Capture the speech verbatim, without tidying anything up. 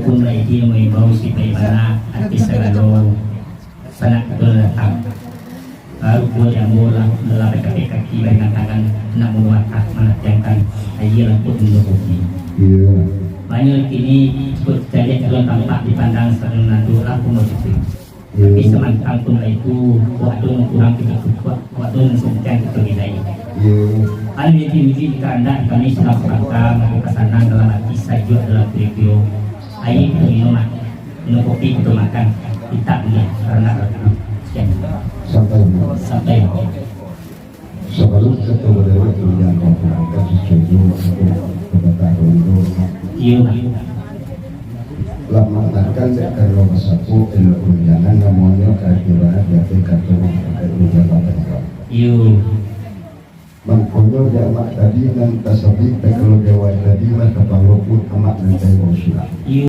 Pun lah ijin maimbau sipaik bana ati sagalo sanak kito nan datang. Baru buah di ambo lah, lah bacapek kaki baringan tangan, nak munuah atah manatiangkan aia lampuak minum kopi. Iyo. Banyak kini cukup caliak dalam tampak dipandang sanak nan tu lah pun bacuti. Tapi samantang pun baitu, wak ado nan kurang kito cukuak, wak ado nan sungkiang kito bidai. Iyo. Anu yang diuji di karandak kami sudah sabanta, mako kasanang dalam ati, sajuak dalam kiro-kiro. Aia kito minum, ah. Minum kopi kito makan. Kitak buliah karandak baitu. Sakian. Sampai. Sampai. Sabalun kato badawek rundiang kau pulangkan, sasuai jo wakatu kabatah rundiang. Iyo, Pak. Lah makan dek karano basapo, elok rundiangan namonyo, karajo bana di ateh kato mangkatai rundiang batangkau. Iyo. Mangkonyo di amak tadi nan tasabik, kalau di awai tadi lah kapalo pun amak nan tayo sudah. Iyo.